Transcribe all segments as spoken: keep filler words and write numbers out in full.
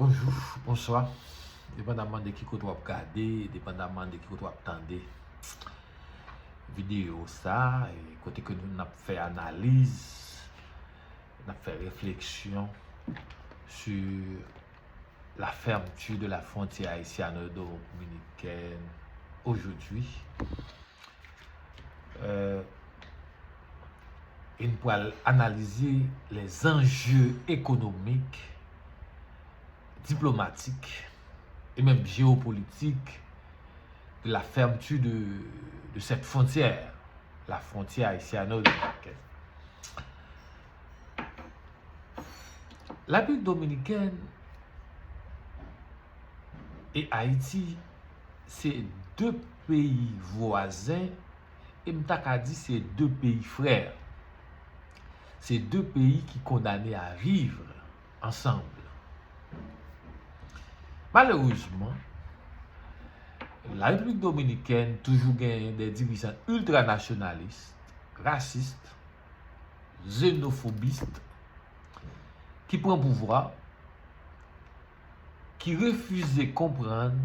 Bonjou, bonswa. Depandamman de ki kote w ap gade, depandamman de ki kote w ap tande videyo sa, e kote ke nou n ap fè analiz, n ap fè refleksyon sur la fermeture de la frontière haïtiano-dominicaine aujourd'hui. Euh, e n pral analize les enjeux économiques, diplomatiques et même géopolitiques de la fermeture de, de cette frontière, la frontière haïtiano-dominicaine. La République dominicaine e Ayiti se de peyi vwazen, e m ta ka di se de peyi frè. Se de peyi ki kondane a viv ansanm. Malerezman, la Repiblik Dominikèn toujou genyen de dirijan iltranasyonalis, rasis, zenofobis, ki pran pouvwa, ki refize konprann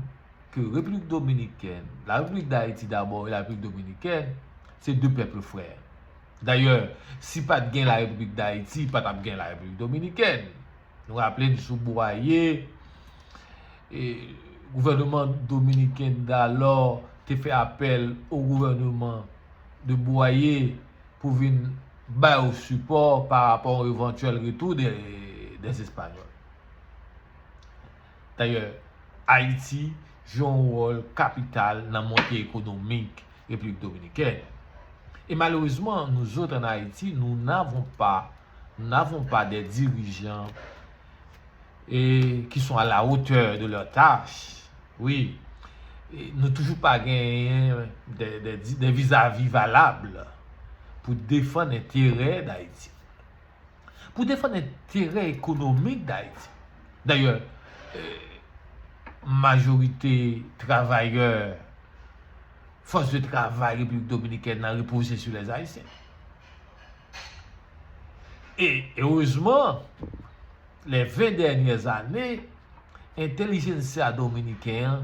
ke Repiblik Dominikèn, la Repiblik Dayiti dabò e la Repiblik Dominikèn, se de pèp frè. Dayè, si pa t gen la Repiblik Dayiti, pa t ap gen la Repiblik Dominikèn. Nou raple n sou Bwaye, e, gouvènman dominiken dalò te fè apèl o gouvènman de Bwaye pou vin ba yo sipò pa rapò a yon evantyèl retou de, des Espanyòl. Dayè, Ayiti jwe yon wòl kapital nan monte ekonomik Repiblik Dominikèn. E malerezman, nous autres en Haïti, nous n'avons pas, nous n'avons pas des dirigeants et qui sont à la hauteur de leur tâche. Wi. E nou toujou pa genyen de, de, de vizavi valab pou defann enterè Dayiti. Pou defann enterè ekonomik Dayiti. Dayè, eh, majorite travayè, fòs de travay Repiblik Dominikèn nan repoze sou lèzayisyen. E, erezman, les vingt dernières années, entèlijensya dominiken an,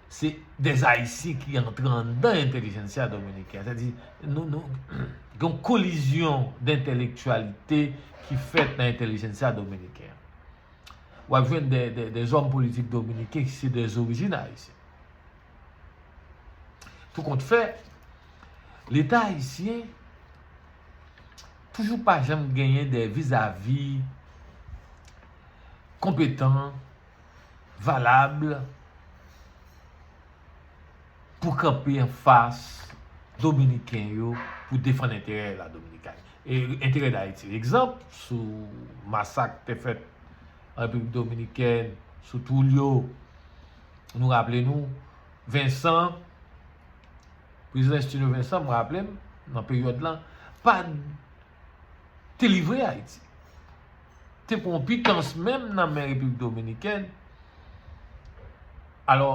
se dèzayisyen ki antre anndan entèlijensya dominiken an. Sètadi, nou, nou, gen yon kolizyon dentèlektyalite ki fèt nan entèlijensya dominiken an. W ap jwenn de, de, de zòm politik dominiken ki se de zorijin ayisyen. Tou kont fè, Leta ayisyen toujou pa janm genyen de vizavi konpetan, valab, pou kanpe anfas dominiken yo pou defann enterè la Dominikani. E enterè Dayiti. Egzanp, sou masak te fèt an Repiblik Dominikèn, sou Trujillo, nou raple nou, Vincent, prezidan Justinio Vincent, m raple m, nan peryòd lan, pa te livre Ayiti. Te pran pitans menm nan men Repiblik Dominikèn. Alò,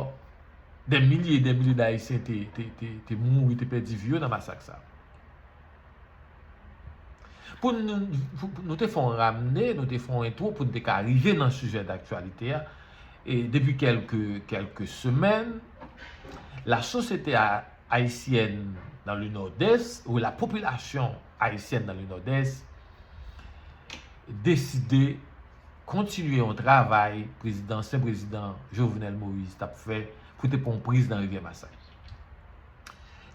dè milye e dè milye d Ayisyen te, te, te, te mouri, te pèdi vi yo nan masak sa. Pou nou, pou, pou nou te fè yon ramne, nou te fè yon entwo pou nou te ka rive nan sijè daktyalite a. E depi kèlke, kèlke semèn, la société a- haïtienne dans le Nord-Est, ou la population haïtienne dans le Nord-Est, deside kontinye yon travay prezidan, ansyen prezidan Jovenel Moïse t ap fè pou te pran yon priz nan Rivyè Masak.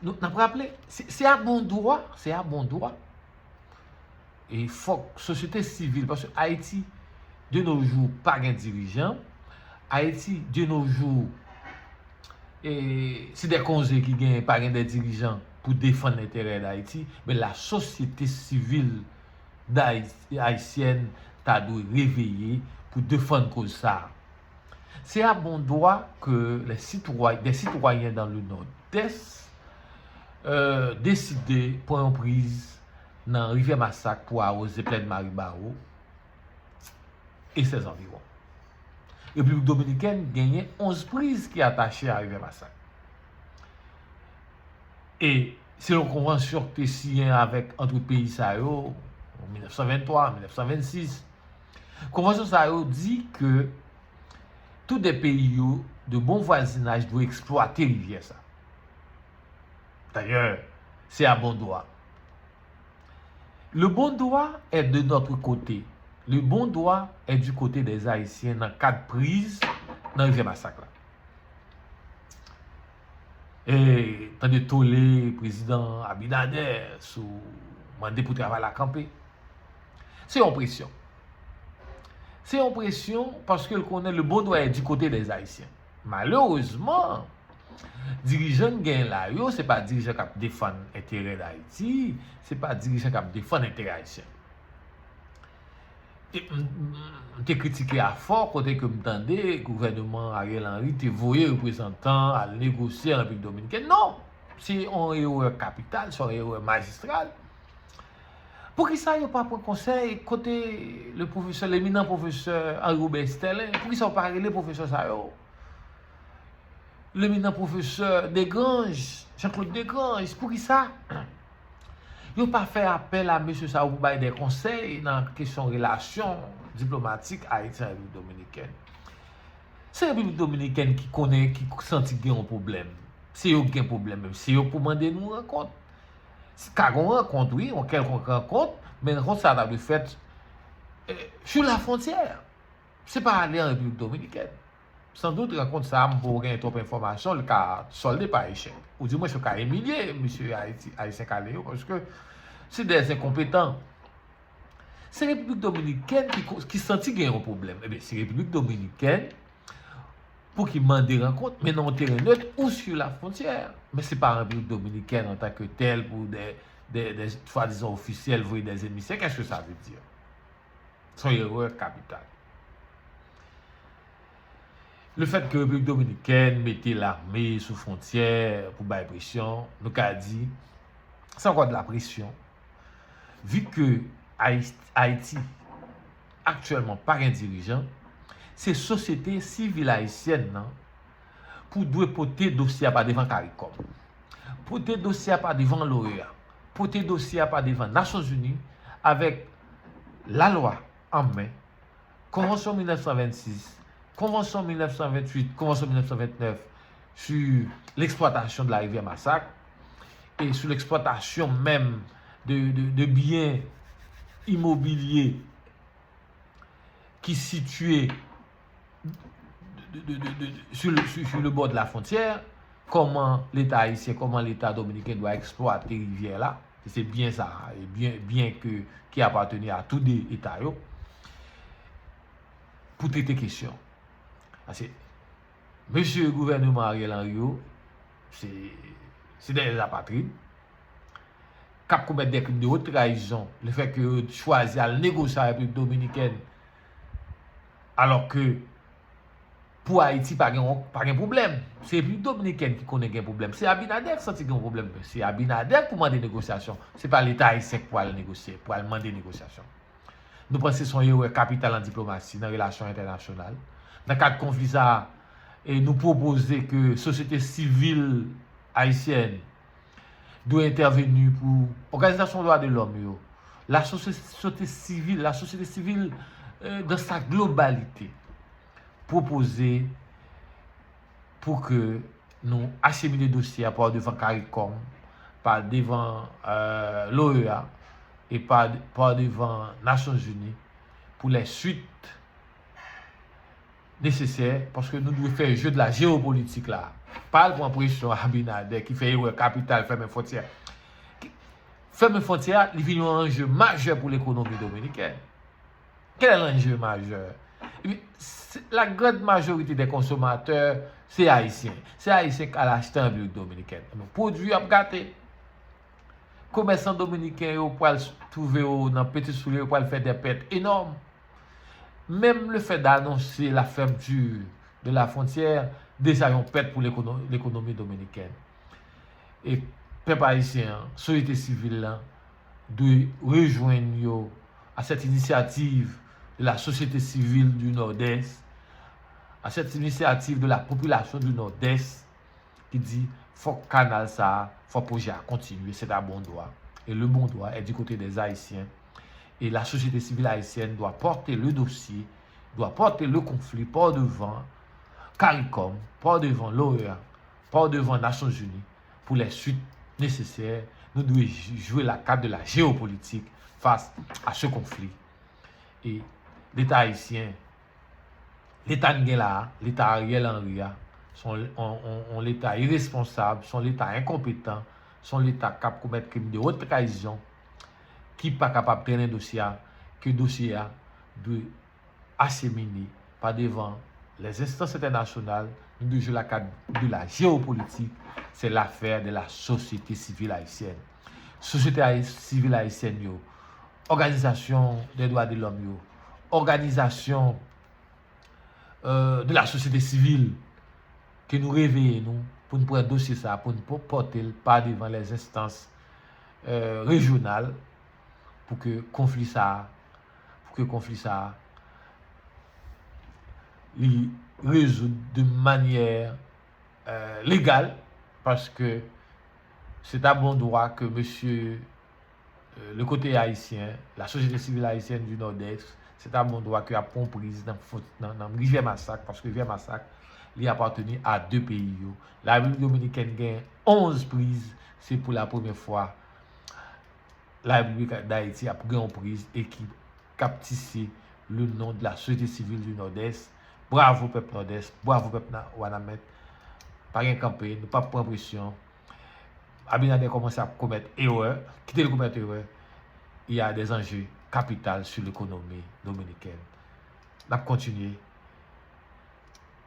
Nou, n ap raple, se, se a bon dwa, se a bon dwa. E fòk sosyete sivil, paske Ayiti, de nos jours, pa gen dirijan. Ayiti, de nos jours, e, se de konze ki genyen, pa gen de dirijan pou defann enterè Dayiti. Men la sosyete sivil dayi-, ayisyèn ta dwe reveye pou defann koz sa a. Se a bon dwa ke les citoy-, des citoyens dans le Nord-Est, euh, deside pran yon priz nan Rivyè Masak pou awoze plèn Maribawo e ses anviwon. Repiblik Dominikèn genyen onz priz ki atache a Rivyè Masak. E selon konvansyon ki te siyen avèk, ant peyi sa yo, an mil nèf san venntwa, an mil nèf san vennsis, konvansyon sa yo di ke Tou de peyi yo de bon vwazinaj dwe eksplwate rivyè sa. Dayè, se a bon dwa. Le bon droit est de notre côté. Le bon droit est du côté des Haïtiens nan kad priz nan rivyè Masak la. E tande tole prezidan Abinader sou mande pou travay la kanpe. Se yon presyon. Se yon presyon paske l konnen le bon droit est du côté des Haïtiens. Malerezman, dirijan n gen la yo, se pa dirijan k ap defann enterè Dayiti, se pa dirijan k ap defann enterè ayisyen. E m, m, m te kritike afò kote ke m tande gouvènman Ariel Henry te voye reprezantan al negosye an Repiblik Dominikèn. Non! Se yon erè kapital, se yon erè majistral. Poukisa yo pa pran konsèy kote le pwofesè, leminan pwofesè Henri Robert Sterlin? Poukisa yo pa rele pwofesè sa yo? Leminan pwofesè Desgranges, Jean-Claude Desgranges, poukisa yo pa fè apèl a mesye sa yo pou bay de konsèy nan kesyon relasyon diplomatik Ayiti ak Repiblik Dominikèn? Se Repiblik Dominikèn ki konnen, ki santi gen yon pwoblèm. Se yo ki gen pwoblèm menm. Se yo k pou mande nou rankont. Ka gen yon rankont, wi, yon kèlkonk rankont, men rankont sa a ta dwe fèt, eh, sou lafwontyè. Se pa ale an Repiblik Dominikèn. Sandout, rankont sa a, m poko gen twòp enfòmasyon, li ka sòlde pa echèk. Oudimwens, yo ka imilye mesye Ayiti, Ayisyen k ale yo, paske se de enkonpetan. Se Repiblik Dominikèn ki, ki santi gen yon pwoblèm. Ebyen, se Repiblik Dominikèn pou ki mande rankont, men nan yon teren net ou sou lafwontyè. Men se pa Repiblik Dominikèn antanke tèl pou de, de, de swadizan ofisyèl voye de emisè. Qu'est-ce que ça veut dire? Se yon erè kapital. Le fait que Repiblik Dominikèn mete lame sou fwontyè pou bay presyon, nou ka di, c'est encore de la pression. Vu que Haï-, Ayiti aktyèlman pa gen dirijan, se sosyete sivil ayisyèn nan pou dwe pote dosye a pa devan CARICOM, pote dosye a pa devan l'OEA, pote dosye a pa devan Nasyonzini avèk lalwa an men, Konvansyon mil nèf san vennsis, Konvansyon mil nèf san venntuit, Konvansyon mil nèf san vennèf sur l'exploitation de la rivière Massacre et sur l'exploitation même de, de, de biens immobiliers ki sitiye de, de, de, de, sur le, sur, sur le bord de la frontière, kòman Leta ayisyen, kòman Leta dominiken dwa eksplwate rivyè la, se byen sa, e byen, byen ke, ki apateni a tou de Eta yo, pou trete kesyon. Paske mesye gouvènman Ariel Henry yo, se, se de apatrid k ap komèt de krim de haute trahison, le fè ke yo chwazi al negosye ak Repiblik Dominikèn, alò ke pou Ayiti pa gen, pa gen pwoblèm. Se Repiblik Dominikèn ki konnen gen pwoblèm. Se Abinader ki santi gen yon pwoblèm. Se Abinader pou mande negosyasyon. Se pa Leta ayisyen ki pou al negosye, pou al mande negosyasyon. Nou panse se yon erè kapital an diplomasi, nan relasyon entènasyonal. Nan kad konfli sa a, e nou pwopoze ke sosyete sivil ayisyèn dwe entèveni pou òganizasyon dwa de lòm yo, lasosyete sivil, lasosyete sivil, eh, dans sa globalité, pwopoze pou ke nou achemine dosye a pa devan CARICOM, pa devan, eh, l'OEA e pa, pa devan Nasyonzini pou les suites nesesè, paske nou dwe fè jeu de la géopolitique la. Pa al pran presyon Abinader ki fè erè kapital fèmen fwontyè. Fèmen fwontyè a, li vin yon anje majè pou lekonomi dominikèn. Quel est l'enjeu majeur? Ebyen, se, la grande majorité des consommateurs, se ayisyen. Se ayisyen k al achte an Repiblik Dominikèn. Ebyen, pwodui yo ap gate. Komèsan dominiken yo pral twouve yo nan pete soulye, yo pral fè de pèt enòm. Menm le fait d'annoncer la fermeture de la frontière, deja yon pèt pou lekono-, lekonomi dominikèn. E pèp ayisyen an, sosyete sivil lan, dwe rejwenn yo à cette initiative de la société civile du Nord-Est, à cette initiative de la population du Nord-Est, ki di, fòk kanal sa a, fòk pwojè a kontinye, c'est à bon droit. Et le bon droit est du côté des Haïtiens. Et la société civile haïtienne doit porter le dossier, doit porter le conflit par devant CARICOM, pa w devan l'OEA, pa w devan Nasyonzini, pour les suites nécessaires, nou dwe jwe la carte de la géopolitique face à ce conflit. E Leta ayisyen, Leta n gen la a, Leta Ariel Henry a, se yon, yon, yon, yon Leta iresponsab, se yon Leta enkonpetan, se yon Leta k ap komèt krim de wot trayizon, ki pa kapab trennen dosye a, ke dosye a dwe achemine pa devan les instances internationales, nou dwe jwe la carte de la géopolitique, c'est l'affaire de la société civile haïtienne. Sosyete sivil ayisyèn yo, òganizasyon dè dwa de lòm yo, òganizasyon euh, de la sosyete sivil, ke nou reveye nou pou n pran dosye sa, pou n pòte l pa devan les instances euh, rejyonal, pou ke konfli sa, pou ke konfli sa li rezoud de manyè euh, legal, paske se ta bon dwa ke mesye euh, le kote ayisyen, la sosyete sivil ayisyèn di Nòdès, se ta bon dwa ke ap pran priz nan, nan, nan Rivyè Masak, paske Rivyè Masak, li apateni a de peyi yo. La Repiblik Dominikèn gen onz priz, se pou la premyè fwa la Repiblik Dayiti ap gen yon priz e ki k ap tise le non de la sosyete sivil di Nòdès. Bravo pèp Nòdès, bravo pèp Wanament. Pa gen kanpe, nou p ap pran presyon. Abinader kòmanse ap komèt erè, kite l komèt erè, il y a des enjeux capital sur l'économie dominicaine. N ap kontinye.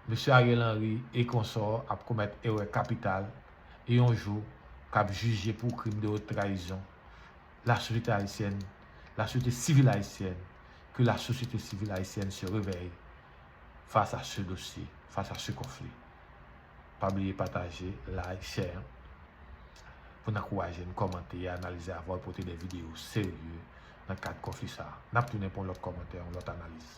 Mesye Ariel Henry e konsò ap komèt erè kapital e yon jou k ap jije pou krim de wot trayizon. La sosyete ayisyèn, la sosyete sivil ayisyèn, ke la sosyete sivil ayisyèn se revèy fas a se dosye, fas a se konfli. Pa bliye pataje, like, share pou n ankouraje n kòmante e analize avan e pote de videyo serye nan kad konfli sa a. N ap tounen pou yon lòt kòmantè, yon lòt analiz.